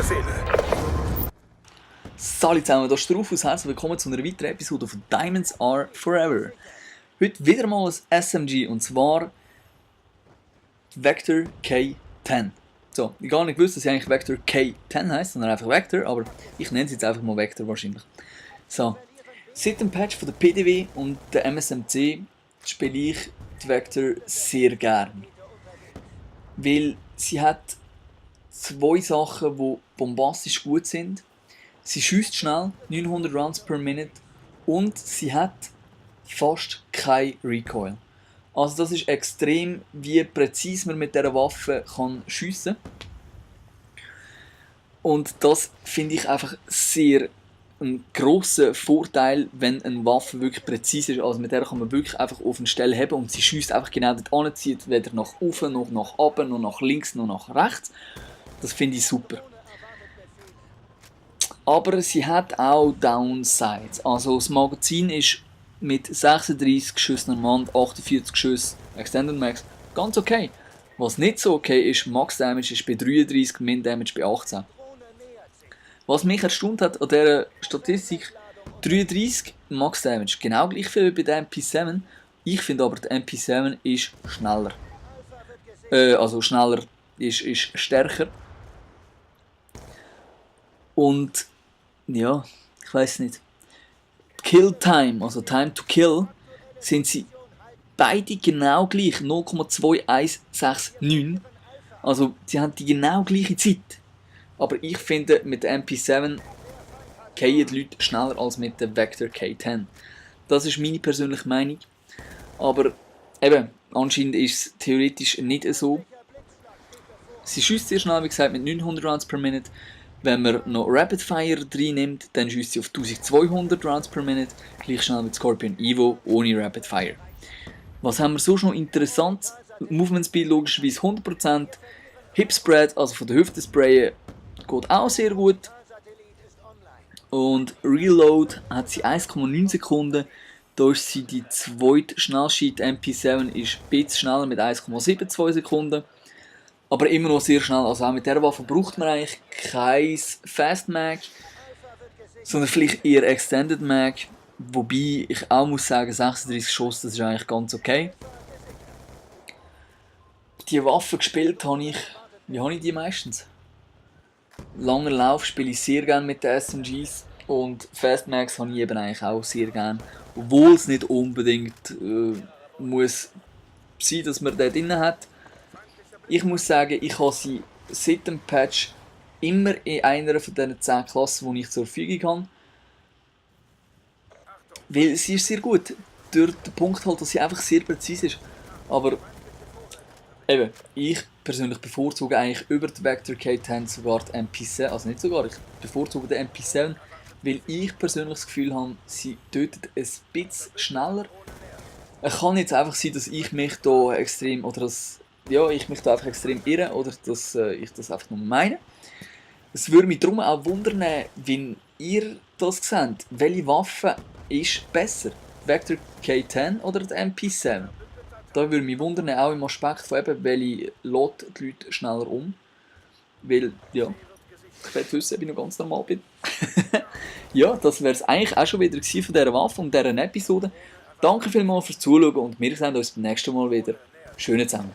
Befehle. Salut zusammen, hier ist der Rufus, herzlich willkommen zu einer weiteren Episode von Diamonds Are Forever. Heute wieder mal ein SMG und zwar Vector K10. So, ich gar nicht gewusst, dass sie eigentlich Vector K10 heisst, sondern einfach Vector, aber ich nenne es jetzt einfach mal Vector wahrscheinlich. So, seit dem Patch von der PDW und der MSMC spiele ich die Vector sehr gern. Weil sie hat zwei Sachen, die bombastisch gut sind. Sie schießt schnell, 900 Rounds per Minute, und sie hat fast kein Recoil. Also das ist extrem, wie präzise man mit dieser Waffe kann schiessen. Und das finde ich einfach sehr ein grosser Vorteil, wenn eine Waffe wirklich präzise ist. Also mit der kann man wirklich einfach auf eine Stelle haben und sie schießt einfach genau dort an, zieht weder nach oben, noch nach unten, noch nach links, noch nach rechts. Das finde ich super. Aber sie hat auch Downsides. Also das Magazin ist mit 36 Schüssen Normand, 48 Schüsse Extended Max ganz okay. Was nicht so okay ist, Max Damage ist bei 33, Min Damage bei 18. Was mich erstaunt hat an dieser Statistik, 33 Max Damage, genau gleich viel wie bei der MP7. Ich finde aber, der MP7 ist schneller. Also schneller ist stärker. Und ja, ich weiß nicht. Kill Time, also Time to Kill, sind sie beide genau gleich, 0,2169. Also sie haben die genau gleiche Zeit. Aber ich finde, mit der MP7 fallen die Leute schneller als mit der Vector K10. Das ist meine persönliche Meinung. Aber eben, anscheinend ist es theoretisch nicht so. Sie schießt sehr schnell, wie gesagt, mit 900 Rounds per Minute. Wenn man noch Rapid Fire reinnimmt, dann schießt sie auf 1200 Rounds per Minute, gleich schnell wie Scorpion Evo ohne Rapid Fire. Was haben wir sonst noch interessant? Movement Speed logischerweise 100%. Hip Spread, also von der Hüfte sprayen, geht auch sehr gut. Und Reload hat sie 1,9 Sekunden. Da ist sie die zweite Schnellschied. MP7 ist ein bisschen schneller mit 1,72 Sekunden. Aber immer noch sehr schnell. Also auch mit dieser Waffe braucht man eigentlich kein Fast Mag, sondern vielleicht eher Extended Mag. Wobei ich auch muss sagen, 36 Schuss, das ist eigentlich ganz okay. Die Waffe gespielt habe ich, wie habe ich die meistens? Langer Lauf spiele ich sehr gerne mit den SMGs und Fast Mags habe ich eben eigentlich auch sehr gerne. Obwohl es nicht unbedingt muss sein, dass man den drin hat. Ich muss sagen, ich habe sie seit dem Patch immer in einer von diesen 10 Klassen, die ich zur Verfügung habe. Weil sie ist sehr gut. Durch den Punkt halt, dass sie einfach sehr präzise ist. Aber eben, ich persönlich bevorzuge eigentlich über die Vector K10 sogar die MP7. Also nicht sogar, ich bevorzuge die MP7, weil ich persönlich das Gefühl habe, sie tötet ein bisschen schneller. Es kann jetzt einfach sein, dass ich mich da extrem, oder dass ich mich da einfach extrem irre, oder dass ich das einfach nur meine. Es würde mich darum auch wundern, wenn ihr das seht. Welche Waffe ist besser? Vector K10 oder die MP7? Da würde mich wundern, auch im Aspekt von eben, welche lädt die Leute schneller um. Weil, ja, ich werde wissen, ob ich noch ganz normal bin. Ja, das wäre es eigentlich auch schon wieder von dieser Waffe und dieser Episode. Danke vielmals fürs Zuschauen und wir sehen uns beim nächsten Mal wieder. Schönen zusammen.